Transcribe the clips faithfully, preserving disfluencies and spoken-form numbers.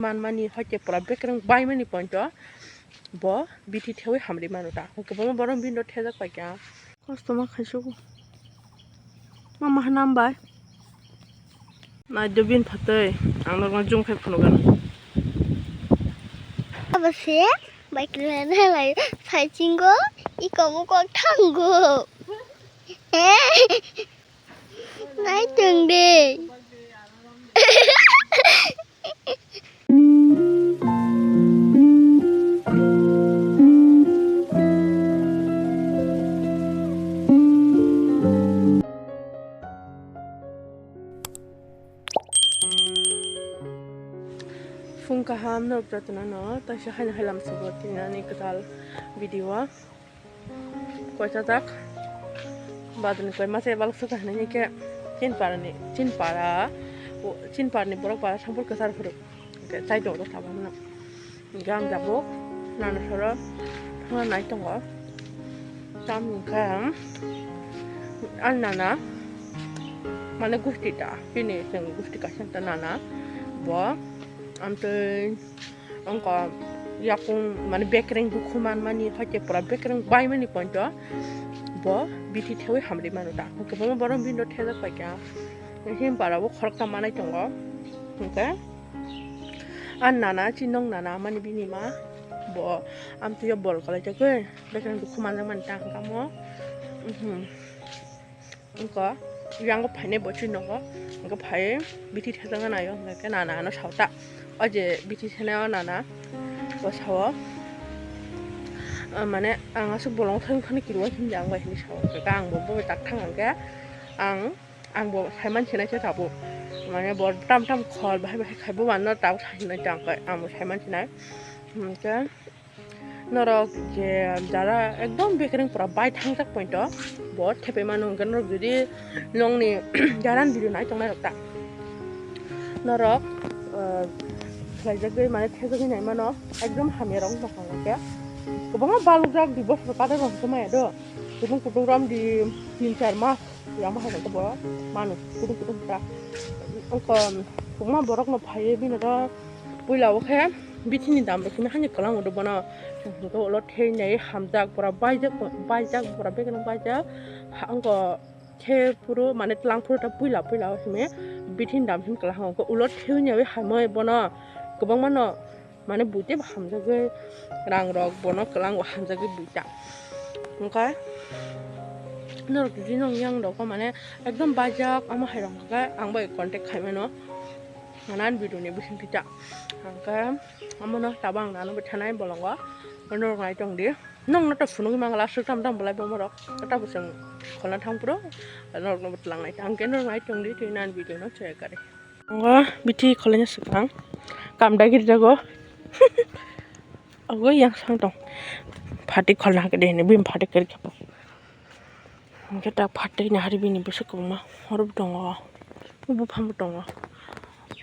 Manmani hoite pura bekereng baimani point o bo bithi thewi hamri mano ta. Kwbangma borok bini thejak paikha. Kosto ma khaisuk. Mama hanam bai. Nai do bini phatwi ang norokno jum khai phunukgano. Abo se bai khlai nai lai phaisingo iko bo kok thango. Nai tong de. Phung kaham norok jotono no taisa haino hailam sugo tini ani kwtal video o. Koita jak badani koi masa balok saka hinwi khe chinparani chinpara chinparni borok bara sampur kwchar phuru hwnkhe chai tongo tabuk nang. Hwnkhe ang tabuk nana soro thangna nai tongo. Tamni hwnkhe ang ani nana mane gusti ta bini chwng gusti kaisa ta nana bo amtwi. Wngkha yakung mane bekereng dukhu manmani, hoite pura bekereng baimani point o bo bithi thewi hamri mano ta. Kwbangma borok bini thejak paikha. Himpara bo khoroksa manai tongo. Hwnkhe ani nana, chinong nana mani bini ma bo amtwi o bol kwlai jagwi bekereng dukhu manjakmani ta hwnkhe amo. Wngkha yango phainai bo chini nogo hwnkhe phai bithi thajak nai o hwnkhe nana ano sao ta o je bithi thanai o nana bo sao. Mane ang aswk bolong thang thani kirwa hinja ang bai hinwi sao hwnkhe ang bo bo bai tak thang hwnkhe ang ang bo saiman sinai se tabuk mane bo tam tam khol bahai bahai khai bo mano tabuk sai hinai ta ang bo saiman sinai hwnkhe. Norok je jara ekdom bekereng pura bai thangjak point o bo thepai mano hwnkhe norok jodi nongni jara ni video nai tongnai rok ta norok khlaijagwi mane thejagwi nai mano ekdom hamya rok wngtong kha hwnkhe kwbangma balukjak dui bosor kadai rok hwnkhe maya do kutung kutung rom di tin char mas yama hai rok bo manu kutung kutung ta wngkha kwbangma borok no phaiwi bini oro puila o khe. Bithini dam rok simi hani kwlango do bono. Hwnkhe ulo thei nai hamjak pura baijak, baijak pura bekereng baijak. Ha, wngkha khe phuru mane twlang phuru ta puila puila o simi bithini dam simi kwlango. Hwnkhe ulo thei naiwi hamwi bono kwbangma no mane buitwi bo hamjagwi rang rok bono kwlango hamjagwi buita. Hwnkhe norok jodi nong yang rok mane ekdom baijak omo hai rok hwnkhe ang bai contact khai mano. Nana video ni bising kita hwnkhe. Omono tabang nano bwthanai bolongo norok nai tong di. Nokno to phunugwi mangala swk tam tam bolai bomorok ta bwswng kholna thang phuru norokno bwtlangnai ta hwnkhe norok nai tong di twi nani video no chaya kari. Ngo bithi kholaina swkang kam dagir jago. Ogo yang sang tong phati kholna hwnkhe de hini bini phati kari khe. Hwnkhe ta phatwi nahari bini bwswk kwbangma horobo tongo, buphangbo tongo.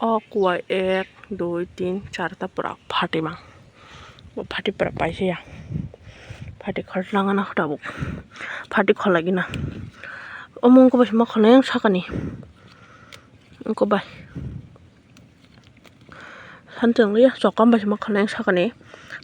O kuwa ek, dui, tin, charta pura phatwi mang. Bo phatwi pura paisa ya. Phatwi khol langana tabuk. Phatwi khol lagina. Omo wngkha bai ma khol yang sakani. Wngkha bai. Sanchwng ya chokam bai ma khol yang sakani.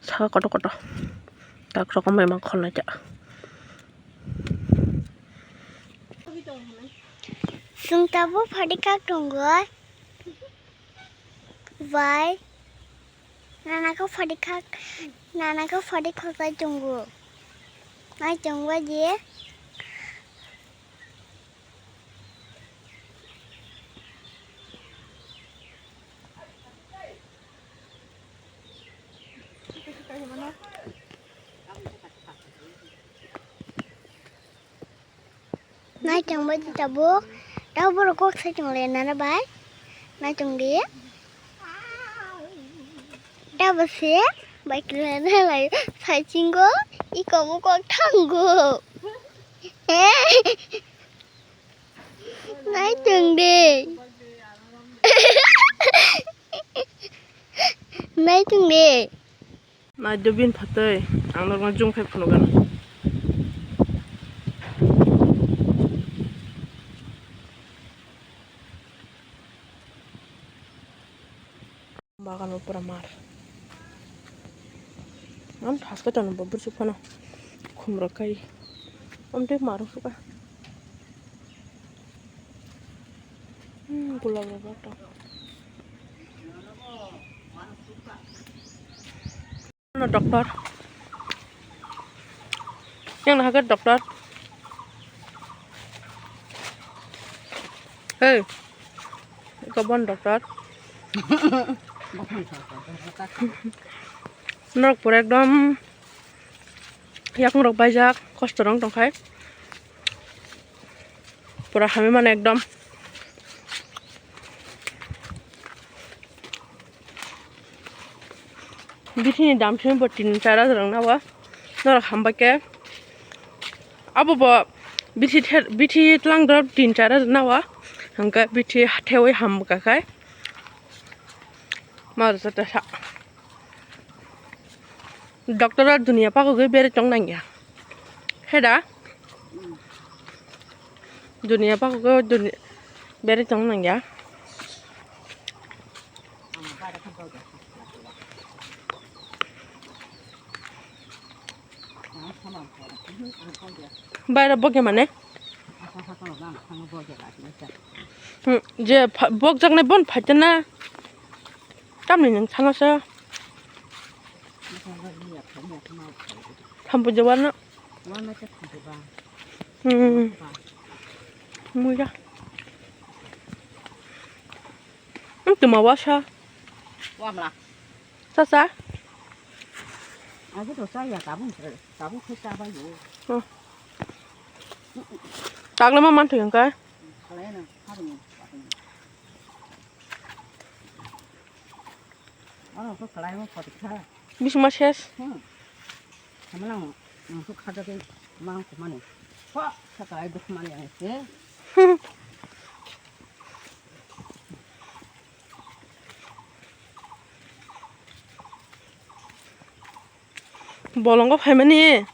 Saka koto koto. Tak chokam bai ma khol nai ta. Chwng tabuk phatwi kak tongo. Bai. Nana khe phatwi kak, nana khe phatwi khaklai tongo. Nai tongo je. Nai tong bai di tabuk. Tau borok kok sai tong le nana bai. Nai tong di. Tabo se bai kila na lai sai chingo. Iko mo kok thango. Nai tong di. Nai tong di. Nai do bini phatwi ang norokno jum khai phunukgano. Bagano Pura mar. Am thaska tano bo bwswk phano khumrok kai. Am tei mar wngkha. Hmm, gulab rok tong. Ano doctor. Yang naha khe doctor. Hey. Iko bon doctor. Norok pura ekdom yakung rok baijak, kosto rok tongkhai. Pura hamya mano ekdom. Bithi ni dam simi bo tin char hajar wng nai o. Norok hambai khe. Abo bo bithi ther, bithi tlang drop tin char hajar nai o. Hwnkhe bithi thewi ham bwkha khai. Ma rwchapta sa. Doctor o dunia pagogwi bere tong nangya. Heda? Dunia pagogwi duni-, bere tong nangya. Baira boge mane? Hmm, je pha-, bokjaknai bon phaitana. Tamni nung thana sa. Thampu jawar na. Hmm. Muya. Hmm, tuma wasa. Wamla. Sasa. Agi to saya tabung, tabung khe chabayo. Oh. Tagle ma manthwi hwnkhe? Kalaina, harung. Ano ko kalai mo photo kha. Bisma ses. Hmm. Hamlang, ang ko khada ke mang ko mani. Ko sa kalai duk mani ang se. Bolongo phaimani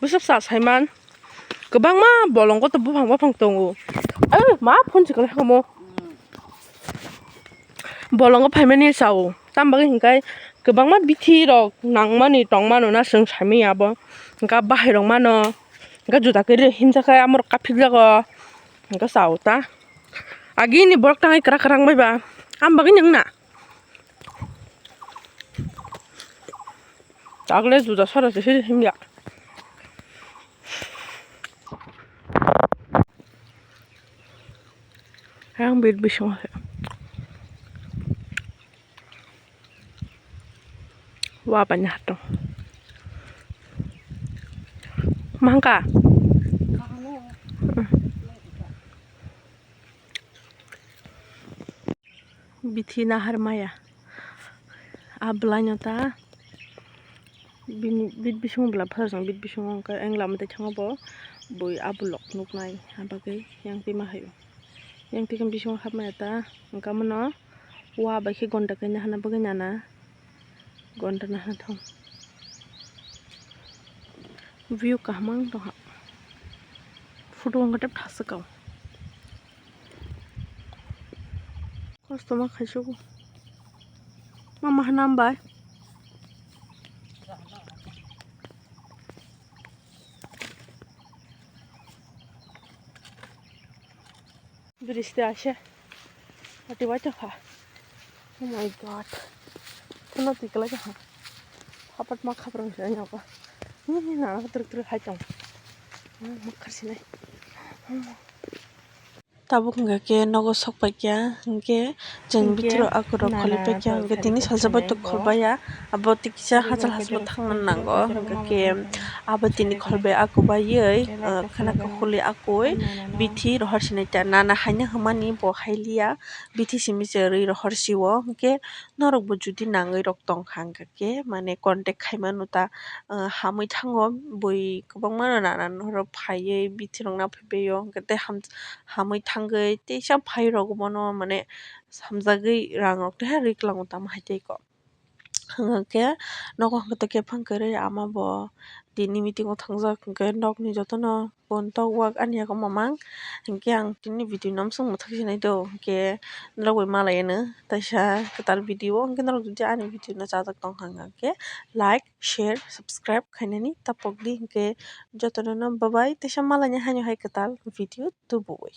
bwswk cha saiman, kwbangma bolongo to buphang buphang tongo. Ai, ma phone se kwlai kamo. Bolongo phaimani chao, tam bagwi hwnkhe kwbangma bithi rok nangmani tongmano na chwng saimanya abo. Hwnkhe bahai rok mano, hwnkhe juda kwrwi hinjakhai amorok kaphikjago, hwnkhe chao ta. Agini borok tangwi kwrak kwrak wngmaiba, am bagwino wngna. Tagle juda sara se siri himya. Ang bit bisingo se. Wa bani hato. Mangka. Bithi nahar maya. A bwlaino ta bini bit bisingo bwla phaljak, bit bisingo hwnkhe eng lama twi thango bo bui a bolok nuknai, abagwi yang twi ma haio. Yang twi khe bisingo hapmaya ta hwnkhe amano wa bai khe gonda kaina hana bagwi nana. Gonda nahana thang. View kaham ang tongha. Photo wngkha tei thaswk kau. Kosto ma khaisukgo. Mama hana hambai. Bridge te ase. Ati bai tokha. Oh my God. Tuna tikla tokha. Hapat ma khapra se nya ko. Ni ni na na truk truk hai tong. Ma khar sinai. Tabuk hwnkha khe nogo sok paikha, hwnkhe chwng bithoro akurok kholi paikha, hwnkhe tini salsa bai tok kholbaiya, abo tikisa hachal hachal thangna nango, hwnkhe abo tini kholbai akubaiwi, khwna kukhuli akui bithi rohor sinai ta nana haino hwnmani bo hailiya, bithi simi se rwi rohor sio, hwnkhe norokbo judi nangwi rok tongkha, hwnkhe mane contact khaimano ta, hamwi thango bui kwbangma nana norok phaiwi bithi rok na phaibaio, hwnkhe tei ham-, hamwi thangwi teisa phai rok bono mane samjagwi rang rok teha riklango tamo hai tei kok. Hwnkhe nogo hwnkhe tei khe phang kwrwi ama bo tini meeting o thangjak, hwnkhe nokni jotono phone tok wak ani yago mamang. Hwnkhe ang tini video no amsong mwthang sinai do, hwnkhe norok bai malai anw taisa kwtal video o. Hwnkhe norok jodi ani video no chajak tong kha hwnkhe like, share, subscribe khainani tapok di. Hwnkhe jotono no bye bye, taisa malaini haino hai kwtal video tubuwi.